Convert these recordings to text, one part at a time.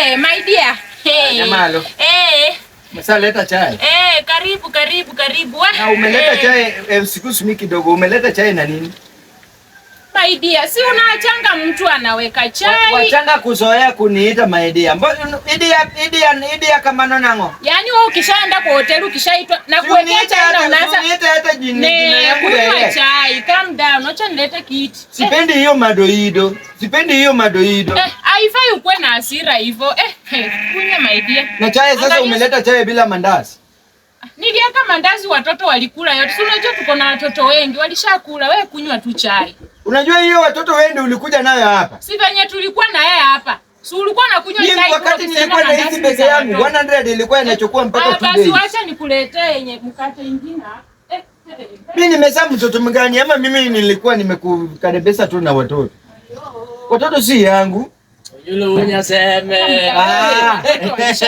Eh, my dear. Hey. Nyamalo. Eh. Msaleta chai. Eh, karibu karibu karibu. Na umeleta chai eh, siku simi kidogo umeleta chai na nini? My dear, si unaachanga mtu anaweka chai. Wachanga kuzoea kuniita my dear. Mbona idia idia idia kama nonango? Yaani wewe ukishaenda kwa hoteli ukishaitwa na kuwekea chai na unaanza Uniite hata jina jina ne yangu kunywa direct. chai. Calm down, acha nilete kiti. Sipendi hiyo madoido. Sipendi hiyo madoido. Eh, haifai ukuwe na hasira hivyo. Eh, eh, kunywa my dear. Na chai sasa Angalia- umeleta chai bila mandazi. Niliweka mandazi watoto walikula yote. Si unajua tuko na watoto wengi walishakula, wewe kunywa tu chai. Unajua hiyo watoto wendi ulikuja nayo hapa. Si venye tulikuwa na yeye hapa. Si ulikuwa unakunywa Mimi chai wakati kule ukisema nilikuwa na mandazi hizi ni pesa za yangu watoto. 100 ilikuwa inachukua mpaka Ah, 2 basi days. wacha nikuletee yenye mkate ingine. Eh, eh, Mimi nimezaa mtoto mgani ama mimi nilikuwa nimekukaribisha tu na watoto? Watoto si yangu. Yule unyaseme. Ah.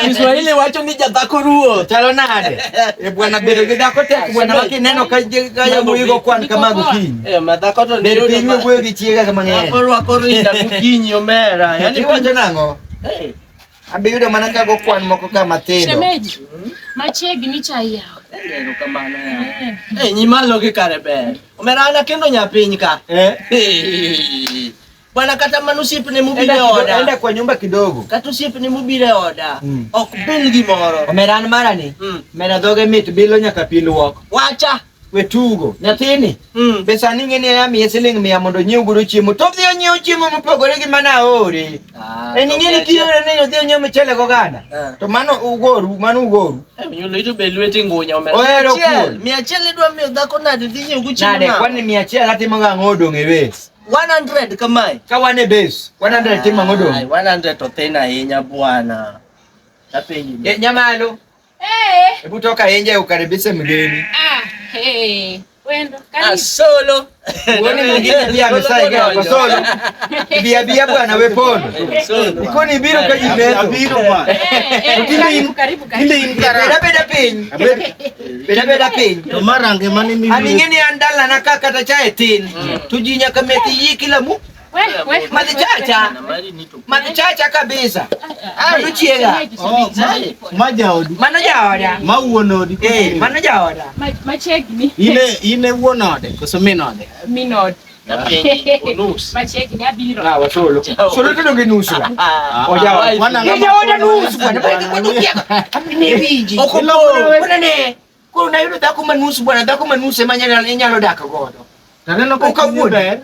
Kiswahili wacho ni jadhako ruo. Chalo nade. E bwana bedo gi dhako tek bwana wakineno ka ka yawuoyigo kwan kama gokinyi. Eh, madhako to Ber piny wuoyo gi chiega kama ng'eny. Dhako rwako rinda gokinyi omera. Yaani iwacho nang'o? Eh, Ambe yudo mana ka go kwan moko ka mathindo. Shemeji, machiegni chai yao. erokamano ya. Eh, nyimalo gi kare ber. Omera an akendo nyapiny ka. Eh? Eh. Bwana kata mana osiepne mobiro Enda e kidogo, oda. enda kwa nyumba kidogo. Kata osiepne mobiro e oda. Mm. Ok bil gimoro. Omera an mara ni. Mm. Mera dhoge mit bilo nyaka pi luok. Wacha. We tugo. Nyathini. Mm. Pesa ni ng'eni amiye siling 100 mondo onyiew godo chiemo. To odhi onyiew chiemo mopogore gi mana aore. Ah, En ing'e ni kiore ni odhi onyiew mchele goganda. Ah. To mano ugoru, mano ugoru. Onyulo ito be lweti ngunya omera. Ohero 100, kuon. 100 idwa miyo dhako nade dhi nyiewo go chiemo Nade, nang'o? kwani 100 atimo gang'o odong' e base? 100 kamae. Ka wan e base, 100 timo ang'o Ai, odong'? 100 to thin ahinya bwana. Apenji. Eh, Nyamalo, Eh. hebu toka nje ukaribishe mgeni. Ah, hey. Wendo, karibu. Asolo. Uone mwingine pia amesaidia kwa solo. Bia bia bwana we pondo. Solo. Ikoni biro ka jimetho. Abiro bwana. Eh, eh, karibu karibu karibu. Beda beda piny. Beda beda piny. To marange mane mi An ing'e ni an dalana ka kata chae tin. To ji nyaka meth yi kila mu. We, we. Madhi chacha. Madhi chacha kabisa. Mano chiega. Shemeji, Oh, shemeji. ma jaodi. Mano jaoda. Ma wuon odi. Eh, mano jaoda. Machiegni. Ine ine wuon ode koso min ode? Min ot. Napenji. Onus. Machiegni abiro. Ah, wasolo. Solo to donge nusu la. Ah, O jaoda. Wana Ye jaoda nusu bwana. Bwana kwa kiaka. Amine winji. Bwana ne. Koro nayudo dhako ma nusu bwana, dhako ma nusu ema inyalo dak godo. Taneno ka Ok awuon. chunye ber.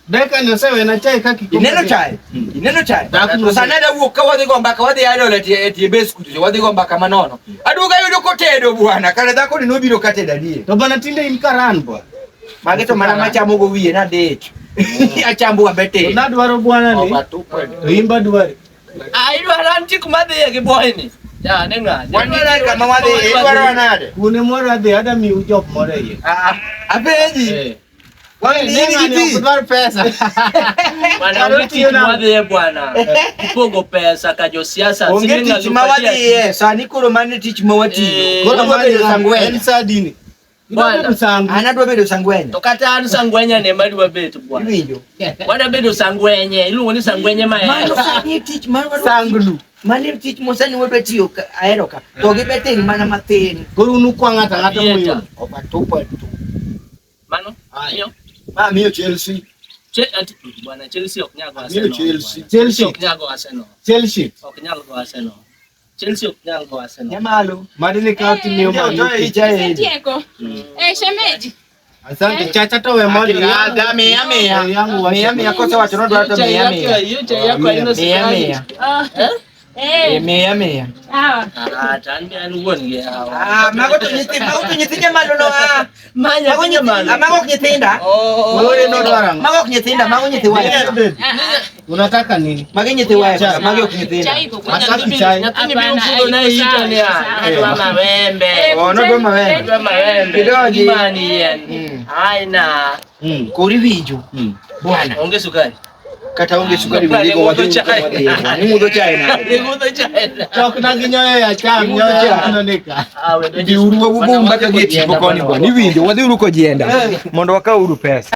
Deka ni osewena chai ka kikombe. Ineno chai? Ineno chai? Dhako To nusu. sani adawuok ka wadhi go mbaka, wadhi idol e tie e tie base kucho, wadhi go mbaka manono. Aduogo ayudo kotedo bwana, kare dhako ni nobiro katedo adier. To bana tinde in karan bwana. Magi to mana machamo go wiye nadich. Achambo To abete. nadwaro bwana ni. To imba dwari. Ah, idwaro an tik madhiye gi boy ni. Ja, ne ng'a. Wan dwaro kama wadhi, idwaro nade? Kuone moro adhi ada miu jok moro e iye. Ah, apenji. Eh. Wan Ne in gi ng'ani pi. ok dwar pesa. Bwana onge tich mwadhiye bwana. Ipogo pesa ka josiasa. Onge siling tich alufu ma achiel. wadhiye, sani koro mano e tich ma watiyo. Eh, Koro Koro adwa bedo mano en sangwenya. sa dini. Idwa Bwana. bedo sangu. An adwa bedo sangwenya. To kata an sangwenya ne madwa bet bwana. Iwinjo? Wadwa bedo sangwenye, iluongo ni sangwenye Mano mahero. sani e tich ma wadwa Sanglu. Mano e tich ma sani wadwa tiyo ka ahero ka. To gi betin mana mathin. Koro un ukwa ng'ato ang'ata Abieta. muyudo. Obatupa tu. Mano? Aye. Miyo? Ma miyo Chelsea. Bwana Chelsea ok nyal go Miyo Arsenal. Chelsea. bwana. Chelsea. ok nyal go Arsenal. Chelsea. Ok nyal go Arsenal. Chelsea ok nyal go Arsenal. Nyamalo. Madi ni kaw timiyo Ndio Man toe U. icha e. Setieko. Eh, shemeji. Asante chacha to we mondo. Ah, miya miya. Yangu wacho. Miya miya kosa wacho nodwaro to Hiyo chai miya yako, miya. hiyo chai yako haina Miya sukari. miya. Ah. Eh, Eh. miya miya. Sawa. Ah, to an be an wuon gi hawa. Ah, mago to nyithi, mago to nyithi nyamalo no ah. Manya Mago nyithi, nyamalo. ah, mago ok nyithinda. Oh. Wewe nodwaro ang'o? Mago ok nyithinda, mago nyithi Yes, waya. babe. Ah, ah. Unataka nini? Magi nyithi waya, magi ok nyithinda. Chai iko kwa. Hataki chai. Nyathini biro Hapana, budho na haiko ita sawa, ni iko ah, sawa. adwa mawembe. Eh, Oh, nodwa mawembe. Adwa mawembe. Kidoji. Imani yien. Mm. Aina. Koro iwinjo. Bwana, Onge sukari. kata onge sukari Bwana, windigo wadhi ng'udho chai. wadhi. Ing'udho chai nade? Ing'udho chai. Chokna gi nyoyo ya cham, Ing'udho nyoyo chai. ya nonika. Ah, we Dhiuru wabum mbaka gi tipo koni bwana. Iwinjo, wadhiuru kojienda mondo wakauru pesa.